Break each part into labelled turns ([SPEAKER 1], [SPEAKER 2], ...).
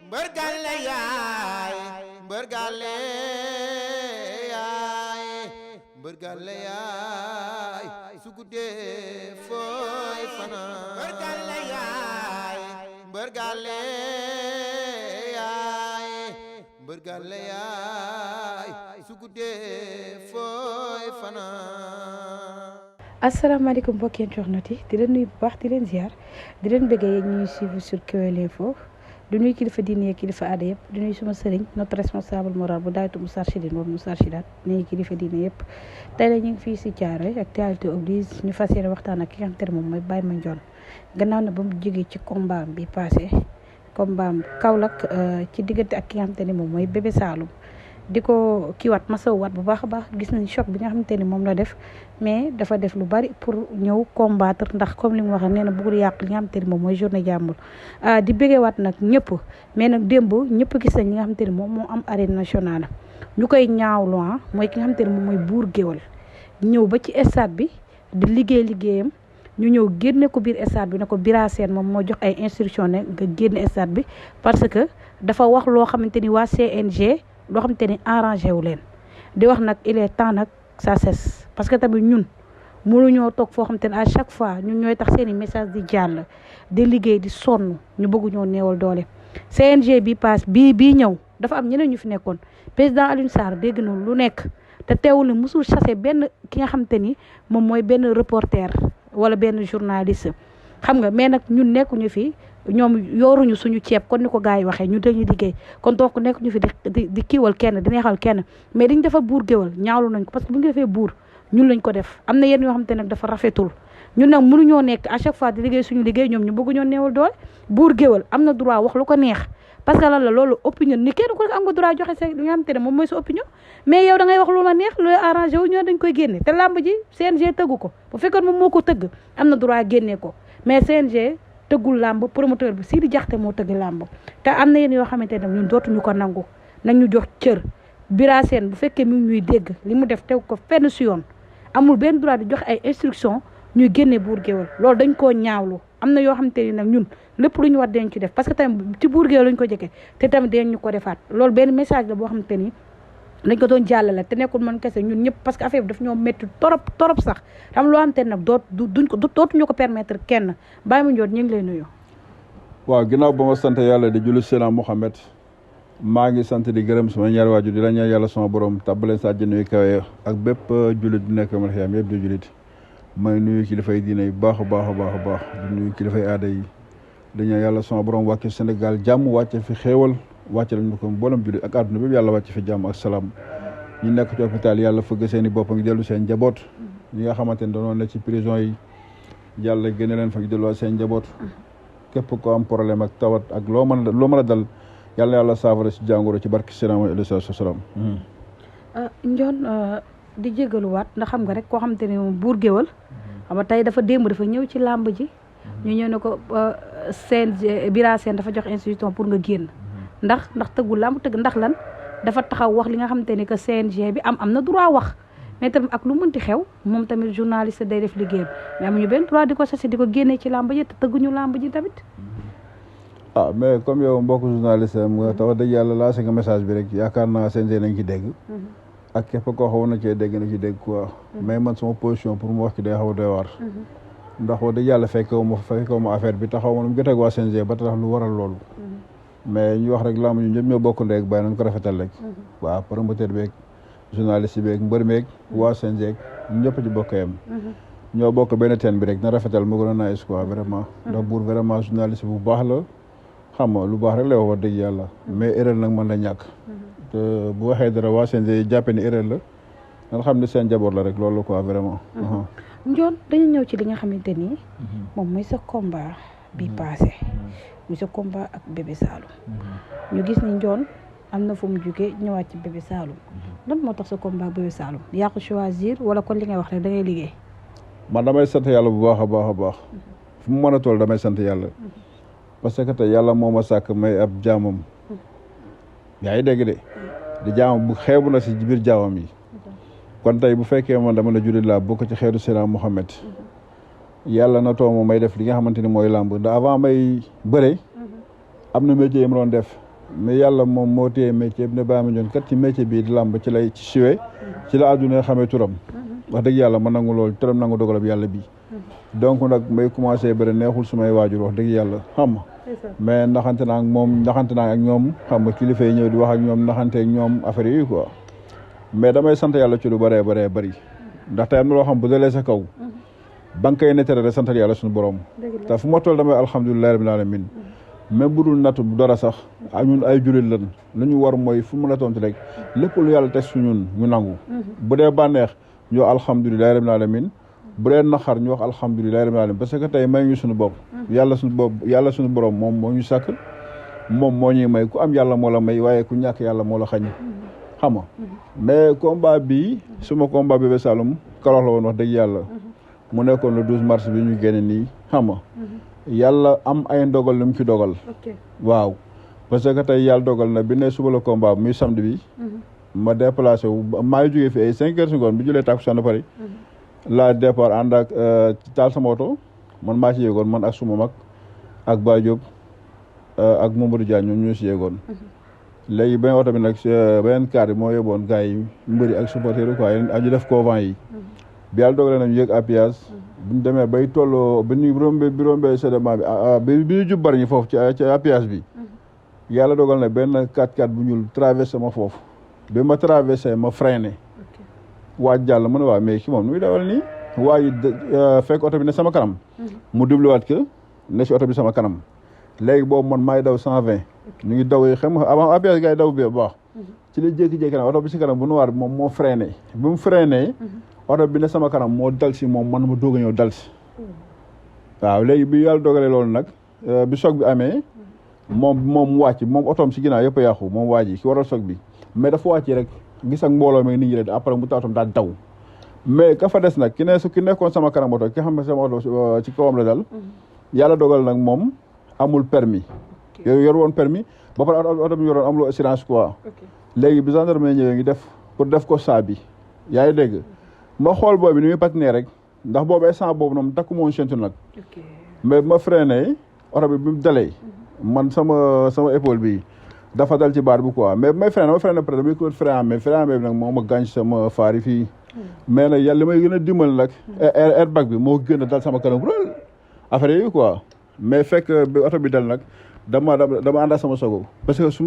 [SPEAKER 1] mbër gàlle yaay mbër gàlle yaay mbër gàlle yaay su guddee fooy fanaan mbër gàlle yaay mbër gàlle yaay mbër gàlle yaay su guddee fooy fanaan.
[SPEAKER 2] asalaamaaleykum mbokki internet yi di leen nuyu bu baax di leen ziar di leen bëggee yéen ñuy suivre sur Kewel Info di nuyu kilifa diine kilifa aada yëpp di nuyu suma sëriñ notre responsable moral bu daaytu Moustarchidine wala Moustarchidaat nuyu kilifa diine yëpp. tey la ñu ngi fii si Thiaroye actualité oblige ñu fas yéene waxtaan ak ki nga xamante ne moom mooy Baye Mandione gannaaw na ba mu jógee ci combat bi passé combat Kaolack ci diggante ak ki nga xamante ne moom mooy Bébé Saloum. di ko kiiwaat masawwaat bu baax a baax gis nañ choc bi nga xamante ni moom la def mais dafa def lu bari pour ñëw combattre ndax comme li mu waxee nee na bëggul yàq li nga xamante ni moom mooy journée jàmbur di bëggeewaat nag ñëpp mais nag démb ñëpp gis nañ li nga xamante ni moom moo am arène nationale ñu koy ñaawlu mooy ki nga xamante ni moom mooy buur géwal ñëw ba ci stade bi di liggéeyam ñu ñëw génne ko biir stade bi ne ko Bira Sène moom moo jox ay instruction ne nga génne stade bi parce que dafa wax loo xamante ni waa CNG loo xamante ni arrangé wu leen di wax nag il est temps nag ça cesse parce que tamit ñun mënuñoo toog foo xamante ne à chaque fois ñun ñooy tax seen i message di jàll di liggéey di sonn ñu bëgg ñoo neewal doole. CNG bi passe bii ñëw dafa am ñeneen ñu fi nekkoon président Alioune Sarr dégg na lu nekk te teewul ne musul chassé benn ki nga xamante ni moom mooy benn reporter wala benn journaliste xam nga mais nag ñun nekkuñu fi. ñoom yoruñu suñu ceeb kon ni ko gars yi waxee ñu dañuy liggéey kon donc nekk ñu fi di kiiwal kenn di neexal kenn mais dañ defar buur géwal ñaawlu nañ ko parce que bu ñu defee buur ñun lañ ko def am na yenn yoo xamante nag dafa rafetul ñun nag mënuñoo nekk à chaque fois di liggéey suñu liggéey ñoom ñu bëgg ñoo neewal doole buur géwal am na droit wax lu ko neex parce que lan la loolu opinion ni kenn ku nekk am nga droit joxe sa li nga xamante ne moom mooy sa opinion mais yow da ngay wax lu la neex lu arrangé wu ñoo dañ koy génne te làmb ji CNG tëggu ko bu fekkoon moom moo ko tëgg am na droit génnee ko mais CNG tëggul làmb promoteur bi Sidi Jaxte moo tëgg làmb te am na yéen yoo xamante ne ñun dootuñu ko nangu nañ ñu jox cër Bira Sène bu fekkee mi ngi ñuy dégg li mu def teg ko fenn si yoon amul benn droit di jox ay instruction ñuy génne buur géwal loolu dañ koo ñaawlu am na yoo xamante ni nag ñun lépp lu ñu war dañ ci def parce que tamit ci buur géwal lañ ko jëkkee te tamit dañ ñu ko defaat loolu benn message la boo xamante ni dañ ko doon jàllale te nekkul man kese ñun ñëpp parce que affaire bi daf ñoo métti torop sax xam loo xam te nag dootuñu ko permettre kenn Baye Mandione ñu ngi lay nuyu.
[SPEAKER 3] waaw ginnaaw ba ma sant yàlla di julli Seydina Mohamed maa ngi sant di gërëm sama ñaari waajur di la ñaan yàlla sama borom tàbbaleen sa àjjana yu kawe ak bépp jullit bu nekk ma xiyam yëpp di jullit may nuyu kilifay diine yi baax a baax di nuyu kilifay aada yi di ñaan yàlla sama borom wàcce Sénégal jàmm wàcce fi xéewal wàcce lañu ko mboolem jullit ak àdduna bi yàlla wàcc fi jàmm ak salaam ñi nekk ci hôpital yàlla fëgg seen i bopp ngi dellu seen njaboot ñi nga xamante ne dañoo nekk ci prison yi yàlla génne leen fa ngi delluwaat seen njaboot képp ko am problème ak tawat ak loo mën a dal yàlla saafara si jàngoro ci barke Seydina Muhammad alayhi salaam.
[SPEAKER 2] Ndione di jégaluwaat ndax xam nga rek koo xamante ne moom buur géwal xam nga tey dafa ñëw ci làmb ji ñu ñëw ne ko CNG Bira Sène dafa jox instruction pour nga génn ndax tëggul làmb tëgg ndax lan dafa taxaw wax li nga xamante ni que CNG bi am na droit wax mais tamit ak lu mënti xew moom tamit journaliste day def liggéeyam mais amuñu benn droit di ko sasi di ko génnee ci làmb ji te tëgguñu làmb ji tamit.
[SPEAKER 3] mais comme yow mbokk journaliste nga tax dëgg yàlla lancé nga message bi rek yaakaar naa CNG nañ ci dégg. ak képp koo xawoon na cee dégg na ci dégg quoi. mais man sama position pour mu wax ci day xaw a doy waar. ndax wax dëgg yàlla fekkewu ma affaire bi taxaw ma nu mu jotee ak waa CNG ba tax lu waral loolu. mais ñu wax rek làmb ñu ñëpp ñoo bokk ndey ak bàyyi nañ ko rafetal rek. waaw promoteur beeg journaliste beeg mbër meeg waa CNG ñëpp ci bokk yam ñoo bokk benn teen bi rek na rafetal mu gën a nice quoi vraiment. ndax buur vraiment journaliste bu baax la xam nga lu baax rek lay wax dëgg yàlla mais erreur nag mën na ñàkk. te bu waxee dara waa CNG jàppe ni erreur la nga xam ne seen njaboot la rek loolu quoi vraiment.
[SPEAKER 2] Ndione dañu ñëw ci li nga xamante ni moom mooy sa combat bi passé muy sa combat ak Bébé Saloum ñu gis ni Ndione am na fu mu jugee ñëwaat ci Bébé Saloum lan moo tax sa combat ak Bébé Saloum yaa ko choisir wala kon li ngay wax rek da ngay liggéey.
[SPEAKER 3] man damay sant yàlla bu baax a baax fu mu mën a toll damay sant yàlla parce que tey yàlla moo ma sàkk may ab jaamam yaa ngi dégg de di jaamam bu xeebu na si biir jaamam yi kon tey bu fekkee man dama la jullit laa bokk ci xeetu Seydina Mohamed yàlla na tooma may def li nga xamante ni mooy làmb da avant may bëre am na métier yi ma doon def mais yàlla moom moo téye métier bi ne Baye Mandione kat ci métier bii di làmb ci lay ci siwee ci la àdduna xamee turam wax dëgg yàlla ma nangu loolu turam nangu dogalab yàlla bii donc nag may commencé bëri neexul sumay waajur wax dëgg yàlla xam nga mais naxante naa ak moom naxante naa ak ñoom xam nga kilifa yi ñëw di wax ak ñoom naxante ak ñoom affaire yi quoi mais damay sant yàlla ci lu bëree bëree bëri ndax tey am na loo xam bu dalee sa kaw ba nga koy nettare rek santal yàlla suñu borom te fu ma toll damay alhamdulilah rabbil alamin même bu dul nattu dara sax ñun ay jullit lan lu ñu war mooy fu mu la tontu rek lépp lu yàlla teg su ñun ñu nangu bu dee bànneex ñu wax alhamdulilah rabbil alamin bu dee naxar ñu wax alhamdulilah rabbil alamin parce que tey may ñu suñu bopp yàlla suñu borom moom moo ñu sàkk moom moo ñuy may ku am yàlla moo la may waaye ku ñàkk yàlla moo la xañ xam nga mais combat bi suma combat Bébé Saloum Kaolack la woon wax dëgg yàlla mu nekkoon le 12 mars bi ñu génne nii xam nga yàlla am ay ndogal lu mu ci dogal waaw parce que tey yàlla dogal na bi ne suba la combat muy samedi bi ma déplacé wu maa ngi jógee fi ay 5 heures secondes bi julee tàkkusaan ba pare la départ ànd ak taal sama oto man maa ci yéegoon man ak suma mag ak Baye Diop ak Mamadou Diagne ñoom ñoo ci yéegoon léegi benn oto bi nag beneen car bi moo yóbboon gars yi mbëri ak supporter quoi ñu def convent yi bi yàlla dogalee nañu yéeg à péage bu ñu demee bay tolloo bi ñu rombee sédement bi bi ñu jub bari ñi foofu ci à péage bi yàlla dogal na benn 4x4 bu ñuul traversé ma foofu bi ma traversé ma freiné waaj jàll mu ne waa mais ki moom nu muy dawal nii waaye fekk oto bi ne sama kanam mu dubluwaat que ne si oto bi sama kanam léegi boobu man maay daw 120 ñu ngi daw yi xam nga avant à péage gars yi daw bi baax ci la jékki-jékki nag oto bi si kanam bu noir bi moom moo freiné bi mu freiné oto bi ne sama kanam moo dal si moom man ma doog a ñëw dal si waaw léegi bi yàlla dogalee loolu nag bi choc bi amee moom mu wàcc moom otoom si ginnaaw yëpp a yàqu moom waa ji ki waral choc bi mais dafa wàcc rek gis ak mbooloo mi nit ñi rek après mu taatam daal daw mais ka fa des nag ki nekkoon sama kanam oto ki xam ne sama oto ci kawam la dal yàlla dogal nag moom amul permis yor woon permis ba pare oto bi yoroon amul assurance quoi léegi bi gendarme ñëwee ngi def pour def ko saa bi yaa ngi dégg ma xool boobu ni muy patiner rek ndax boobu instant boobu noonu takku moon ceinture nag mais ma freiné oto bi mu dalee man sama épaule bi dafa dal ci baar bi quoi mais may freiné après damay ko frein mais frein bi nag moo ma gaañ sama faar yi fii mais nag yàlla li may gën a dimbal nag airbag bi moo gën a dal sama kanam rël affaire yi quoi mais fekk bi oto bi dal nag dama ànd ak sama sogo parce que su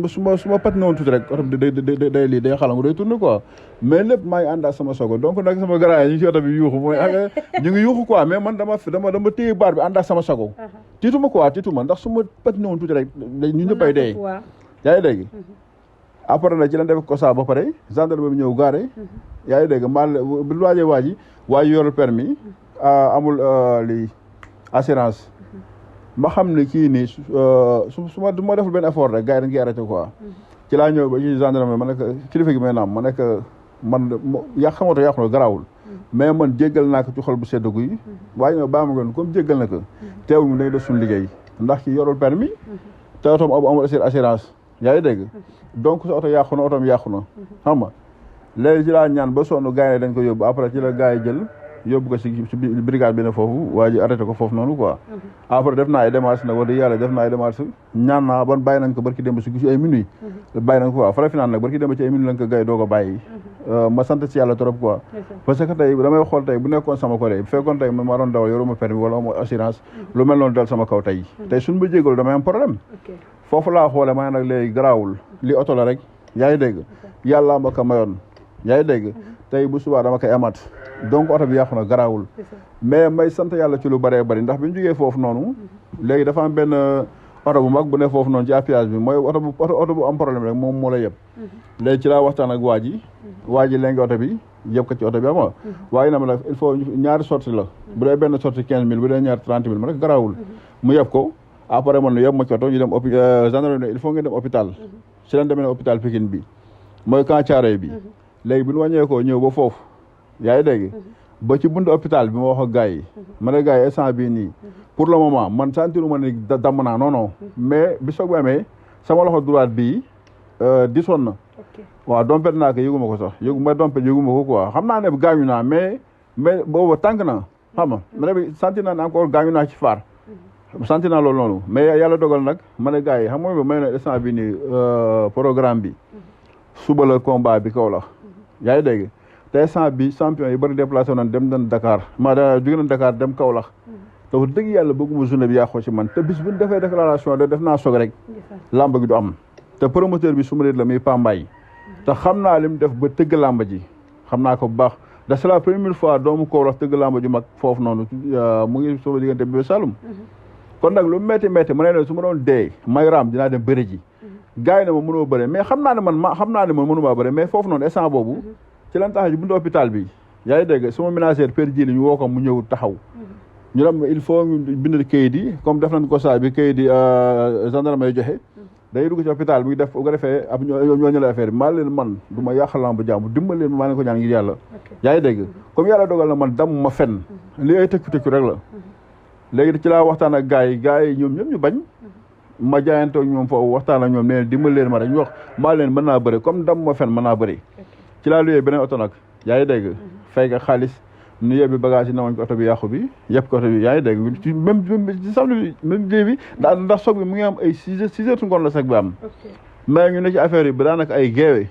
[SPEAKER 3] ma patiné woon tuuti rek oto bi day lii day xalangu day tourné quoi mais lépp maa ngi ànd ak sama sogo donc nag sama garaay ñu ngi ci oto bi yuuxu mooy ñu ngi yuuxu quoi mais man dama téye baar bi ànd ak sama sogo tiituma quoi tiituma ndax su ma patiné woon tuuti rek ñu ñëppay dee yaa ngi dégg après nag ci lañ def ko saa ba pare gendarme bi ñëw gaare yaa ngi dégg bi waajee waaji yorul permis amul lii assurance ma xam ne kii nii su ma deful benn effort rek gars yi dañ koy arrêté quoi ci laa ñëw ba ci gendarme ma nekk kilifa gi may naam ma nekk man xamatu yàqu na garaawul mais man jéggal naa ko ci xol bu sedd guy waaye ñoo baa ma goon comme jéggal na ko teewul mu dañ def suñu liggéey ndax ki yorul permis te otoom amul assurance yaa ngi dégg donc sa oto yàqu na otoom yàqu na xam nga léegi ci laa ñaan ba sonn gars yi dañ ko yóbbu après ci la gars yi jël yóbbu ko si brigade bi ne foofu waa ji arrêté ko foofu noonu quoi après def naa ay démarches nag wax dëgg yàlla def naa ay démarches ñaan naa ban bàyyi nañ ko barki démb si ay minuit bàyyi nañ ko quoi fara fi naan nag barki démb ci ay minuit lañ ko gars yi doo ko bàyyi ma sant si yàlla trop quoi parce que tey damay xool tey bu nekkoon sama ko bu fekkoon tey ma doon dawal yoruma permis wala amoo assurance lu mel noonu dal sama kaw tey suñ ma jégalu damay am problème foofu laa xoolee ma ne nag léegi garaawul li oto la rek yaa ngi dégg yàlla ma ko mayoon yaa ngi dégg tey bu subaa dama koy amaat donc oto bi yàqu na garaawul mais may sant yàlla ci lu bëree bëri ndax bi ñu jógee foofu noonu léegi dafa am benn oto bu mag bu ne foofu noonu ci péage bi mooy oto bu am problème rek moom moo la yëpp léegi ci laa waxtaan ak waa ji léegi oto bi yëpp ko ci oto bi ama waaye na ma nag il faut ñaari sortie la bu dee benn sortie 15 000 bu dee ñaari 30 000 ma rek garaawul mu yëpp ko après man yëpp ma ci oto ñu dem gendarmerie il faut ngeen dem hôpital ci leen demee ne hôpital Pikine bi mooy Camp Thiaroye bi léegi bi ñu wàññeekoo ñëw ba foofu yaa ngi dégg ba ci buntu hôpital bi ma wax ak gars yi ma ne gars yi instant bii nii pour le moment man sentiruma ni damm naa non mais bi soog bi amee sama loxo droite bii disoon na waaw dompet naa ko yëguma ko sax yëguma ko quoi xam naa ne gaañu naa mais boobu tànk na xam nga ma ne bi sentir naa ne encore gaañu naa ci faar sant naa loolu noonu mais yàlla dogal nag ma ne gars yi xam nga may na instant bi nii programme bi suba la combat bi kaw la yaa ngi dégg te instant bi champion yi bari déplacé nañ dem nañ Dakar jóge nañ Dakar dem Kaolack te wax dëgg yàlla bëgguma journée bi yàqoo ci man te bis bu ñu defee déclaration de def naa soog rek làmb gi du am te promoteur bi su ma la muy Pambaay te xam naa lim def ba tëgg làmb ji xam naa ko bu baax da c'est la première fois doomu Kaolack tëgg làmb ju mag foofu noonu mu ngi sama diggante bi Saloum kon nag lu métti métti ma ne leen su ma doon dee may raam dinaa dem bëri ji gars yi ne ma mënoo bëre mais xam naa ne man mënumaa bëre mais foofu noonu instant boobu ci lan tax ji bundu hôpital bi yaa ngi dégg suma ménagère père ji li ñu woo ko mu ñëw taxaw ñu dem il faut ñu bind kayit yi comme def nañ ko saa bi kayit yi gendarme yi joxe day dugg ci hôpital bi def bu ko defee ab ñoo ñële affaire bi maa leen man du ma yàq lamb jàmm dimbal leen maa leen ko ñaan ngir yàlla yaa ngi dégg comme yàlla dogal na man dam ma fen li ay tëkku rek la léegi ci laa waxtaan ak gars yi ñoom ñëpp ñu bañ ma jaayante ak ñoom foofu waxtaan ak ñoom nee dimbal leen ma rek ñu wax maa leen mën naa bëri comme dam ma fen mën naa bëri ci laa luyee beneen oto nag yaa ngi dégg fay nga xaalis nu yebbi bagage yi nawoñ ko oto bi yàqu bi yëpp ko oto bi yaa ngi dégg ci même ci samedi même dé bi ndax soog bi mu ngi am ay 6 heures su ngoon la sax bi am mais ñu ne ci affaire yi ba daanaka ay géewe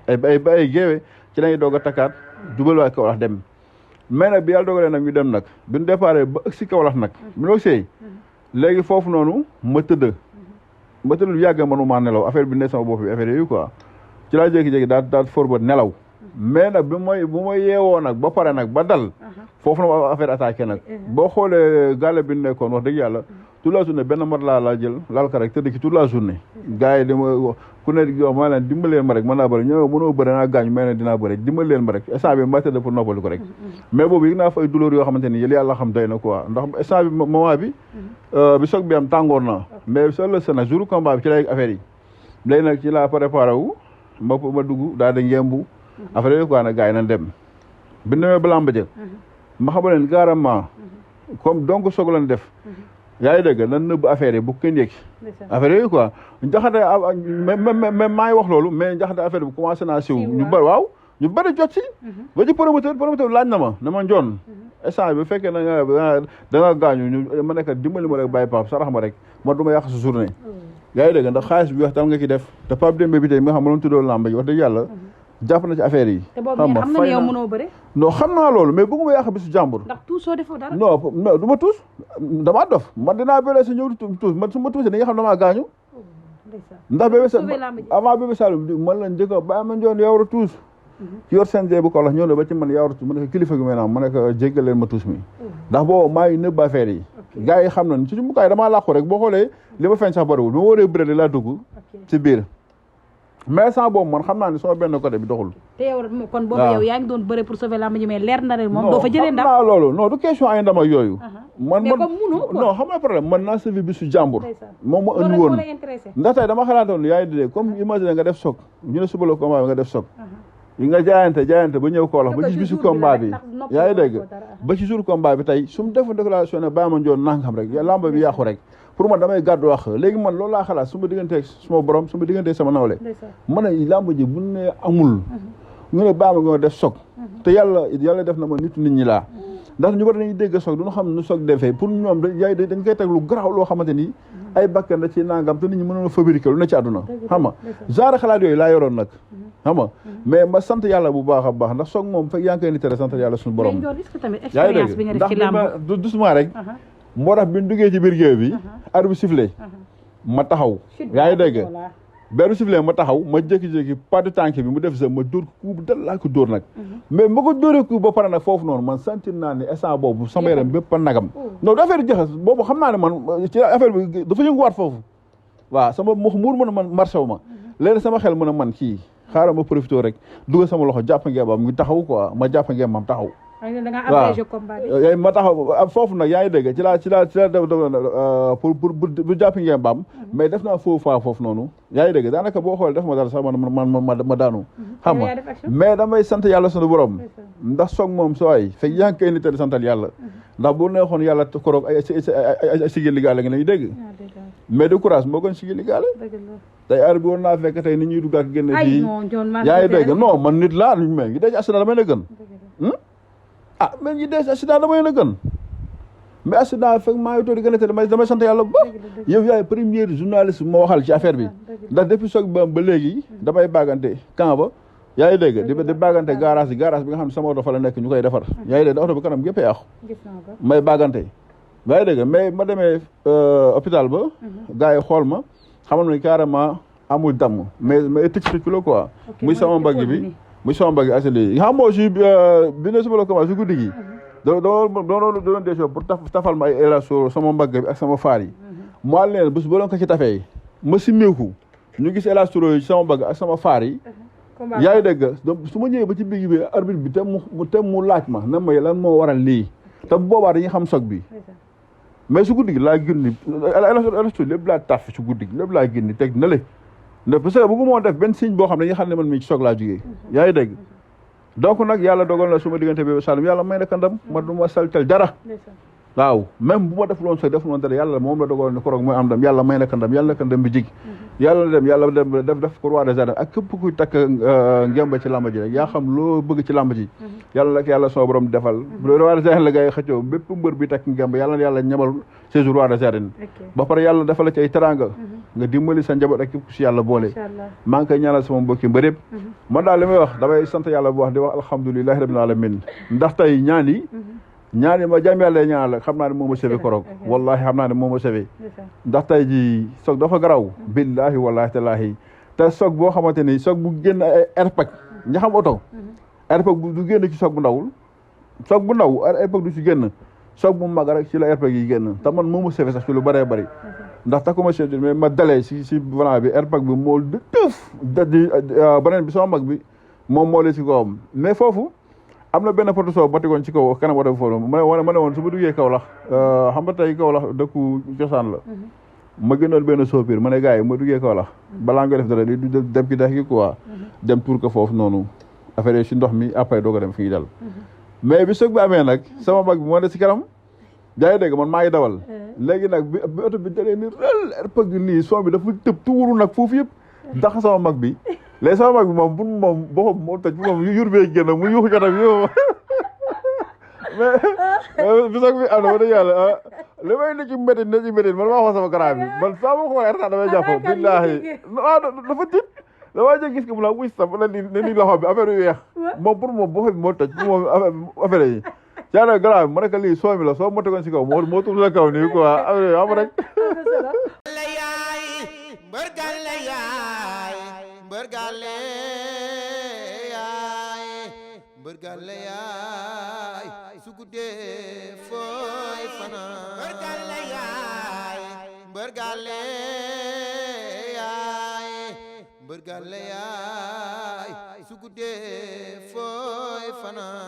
[SPEAKER 3] ay géewe ci lañuy doog a takkaat jubal waa Kaolack dem mais nag bi yàlla dogalee nag ñu dem nag bi ñu déparé ba ëgg si Kaolack nag bi ñu seey léegi foofu noonu ma tëdd lu yàgg manuma nelaw affaire bi ne sama bopp bi affaire yooyu quoi ci laa jékki-jékki daal for ba nelaw mais nag bu may yeewoo nag ba pare nag ba dal foofu na affaire attaqué nag boo xoolee gàlle bi nekkoon wax dëgg yàlla toute la journée benn mat laa jël laal ko rek tëdd ki toute la journée gars yi dama ku ne yow maa leen dimbaleen ma rek mën naa bëri ñëw mënoo bëri naa gaañu mais ne dinaa bëri dimbaleen ma rek instant bi ma tëdd pour noppali ko rek mais boobu yëg naa fa ay douleur yoo xamante ni yàlla xam doy na quoi ndax instant bi moment bi soog bi am tàngoor na mais seul sa nag jour combat bi ci lay affaire yi léegi nag ci laa préparé wu ma dugg daal di ngembu affaire yooyu quoi nag gars yi nañ dem bi demee ba lamb jël ma xamal leen carrément comme donc soog lañ def yaa ngi dégg nan nëbb affaire yi bu kenn yëg affaire yooyu quoi njaxate mais maa ngi wax loolu mais njaxate affaire bi commencé naa siw ñu bëri jot si ba ci promoteur laaj na ma njoon instant bi bu fekkee da nga gaañu ma nekk dimbali ma rek bàyyi Pape sarax ma rek ma du ma yàq sa journée yaa ngi dégg ndax xaalis bi wax tal nga ki def te Pape Demba bi tey mi nga xam ma loon tuddoo làmb ji wax dëgg yàlla jàpp na ci affaire yi.
[SPEAKER 2] te boobu xam nga ne yow mënoo bëre.
[SPEAKER 3] non xam naa loolu mais bëgguma yàq bisu jàmbur.
[SPEAKER 2] ndax tuus soo defoo dara.
[SPEAKER 3] non du ma tuus damaa dof man dinaa bëre sa ñëw tuus man su ma tuusee da nga xam damaa gaañu. ndax bébé sa avant bébé Saloum man la njëkk a bàyyi ma njoon yaa war a tuus. ci yor CNG bu Kaolack ñëw na ba ci man yaa war a tuus ma ne ko kilifa gi may naan ma ne ko jéggal leen ma tuus mi. ndax boobu maa ngi nëbb affaire yi. gars yi xam nañ ci mukaay damaa làqu rek boo xoolee li ma feeñ sax bariwul bi ma waree bëre laa dugg ci biir mais sans boobu man xam naa ne sama benn côté bi doxul.
[SPEAKER 2] te yow kon boobu yow yaa ngi doon bëre pour sauver lamb ji mais leer na rek moom doo fa jëlee ndam.
[SPEAKER 3] non xam naa loolu non du question ay ndam ak yooyu.
[SPEAKER 2] mais comme munoo quoi
[SPEAKER 3] non xam nga problème man naa sauver bisu jàmbur. moom ma ëndi woon ndax tey dama xalaatoon yaa ngi dégg comme imagine nga def soog ñu ne suba la combat bi nga def soog. yi nga jaayante ba ñëw Kaolack ba ci bisu combat bi yaa ngi dégg ba ci jour combat bi tey su mu defoon déclaration ne bàyyi ma njoon nangam rek lamb bi yàqu rek pour man damay gàddu wax léegi man loolu laa xalaat su ma digganteeg suma borom su ma digganteeg sama nawle ma ne lamb ji bu ne amul ñu ne bàyyi ma nga def soog te yàlla def na ma nitu nit ñi laa ndax ñu bari dañuy dégg soog duñu xam nu soog defee pour ñoom dañ koy teg lu garaaw loo xamante ni ay bakkan da ci nangam te nit ñi mënoon a fabriquer lu ne ci àdduna xam nga genre xalaat yooyu laa yoroon nag xam nga mais ma sant yàlla bu baax a baax ndax soog moom fekk yaa ngi koy nitéré sant yàlla suñu borom yaa ngi dégg ndax bi ma doucement rek moo tax bi ñu duggee ci biir géew bi arbitre bi sifflé ma taxaw yaa ngi dégg benn sifflé ma taxaw ma jékki-jékki pas de tànk bi mu def sa ma dóor coup bu dal laa ko dóor nag mais ma ko dóoree coup ba pare nag foofu noonu man sentir naa ne instant boobu sama yaram bépp a nagam non du affaire jaxas boobu xam naa ne man ci affaire bi dafa yënguwaat foofu waaw sama muur mën a man marché wu ma léegi sama xel mën a man kii xaaral ma profité rek dugal sama loxo jàpp ngeebam ngi taxaw quoi ma jàpp ngeebam taxaw waaw ma taxaw foofu nag yaa ngi dégg ci laa def pour jàpp ngeen baam mais def naa foofu noonu yaa ngi dégg daanaka boo xoolee def ma dara sax ma daanu xam nga mais damay sant yàlla sunu borom ndax soog moom sooy fekk yaa ngi koy nit di santal yàlla ndax bu neexoon yàlla koroog ay sigil ligaale nga nañu dégg mais de courage moo gën sigil ligaale tey heure bi war naa fekk tey ni ñuy dugg ak génn fii yaa ngi dégg non man nit laa ñu mais ngi dee ci accident damay na gën mais ñi dee accident damay na gën mais accident fekk maa ngi toog di gën a tëdd damay sant yàlla bu baax yow yaay première journaliste moo waxal ci affaire bi ndax depuis soog ba léegi damay baagante camp ba yaa ngi dégg di baagante garage bi nga xam ne sama oto fa la nekk ñu koy defar yaa ngi dégg da oto bi kanam gépp yàqu may baagante yaa ngi dégg mais ma demee hôpital ba gars yi xool ma xamal ne carrément amul damm mais tëcc la quoi muy sama mbagg bi accident yi xam moo si bi ne suba la commencé si guddi gi doon des choses pour tafal ma ay élastos sama mbagg bi ak sama faar yi mu àll leen bés ba doon ko ci tafee ma simmeeku ñu gis élastos yi sama mbagg ak sama faar yi yaa ngi dégg donc su ma ñëwee ba ci digg bi arbitre bi te mu laaj ma na ma lan moo waral lii te bu boobaa dañuy xam soog bi mais su guddi gi laa génni élastos lépp laa taf su guddi gi lépp laa génni teg na le parce que bëggu moo def benn signe boo xam ne dañuy xam ne man mii ci soog laa jógee yaa ngi dégg donc nag yàlla dogal na su ma diggante bi Saloum yàlla may na ko ndam ma du ma saltel dara waaw même bu ma def loon soog def loon dara yàlla moom la dogal ne koroog mooy am ndam yàlla may na ko ndam yàlla na ko ndam bi jig yàlla dem def ko roi des arènes ak képp kuy takk ngemba ci làmb ji rek yaa xam loo bëgg ci làmb ji yàlla nag yàlla soo borom defal roi des arènes la gars yi xëccoo bépp mbër bi takk ngemba yàlla na yàlla ñamal séjour roi des arènes ba pare yàlla defal la ci ay teranga nga dimbali sa njaboot ak képp ku si yàlla boole maa ngi koy ñaanal sama mbokki mbër yëpp man daal li may wax damay sant yàlla bu wax di wax alhamdulilahi rabbil alamin ndax tey ñaan yi ma jàmm yàlla ñaanal xam naa ne moo ma sauvé koroog wallahi xam naa ne moo ma sauvé ndax tey ji soog dafa garaw billahi wallahi talaahi te soog boo xamante ni soog bu génn ay airpack ña xam oto airpack du génn ci soog bu ndawul soog bu ndaw airpack du ci génn soog bu mag rek ci la airpack yi génn te man moo ma sauvé sax ci lu bëree bëri ndax takkuma ceinture mais ma dalee si volant bi airpack bi moo di tëf di beneen bi sama mag bi moom moo lee si kawam mais foofu am na benn poto soo ba tegoon ci kaw kanam oto bi foofu ma ne woon su ma duggee Kaolack xam nga tey Kaolack dëkku cosaan la ma gënoon benn soopir ma ne gars yi ma duggee Kaolack balaa nga def dara di dem ki dex gi quoi dem tour ko foofu noonu affaire yi si ndox mi après doo ko dem fi ñuy dal mais bi soog bi amee nag sama mag bi moo ne si kanam yaa ngi dégg man maa ngi dawal léegi nag bi oto bi dalee ni rël airpag bi nii son bi dafa tëb tuuru nag foofu yëpp dax sama mag bi léegi sama mag bi moom boppam moo toj moom yur bee génn mu yuuxu ko tam yow mais bi soog bi am na ma dëgg yàlla li may ne ci métti man maa xool sama garab bi man saa ma xoolee arta damay jàpp billaahi dafa tit damaa jëg gis ko mu la wuy sa ne ni loxo bi affaire yu weex moom pour moom boppam bi moo toj pour moom affaire yi caana garab bi ma ne ko lii soo mi la soo ma tegoon si kaw moo tur la kaw nii quoi affaire yi am rek
[SPEAKER 1] mbër gàlle yaay su guddee fooy fanaan mbër gàlle yaay mbër gàlle yaay mbër gàlle yaay su guddee fooy fanaan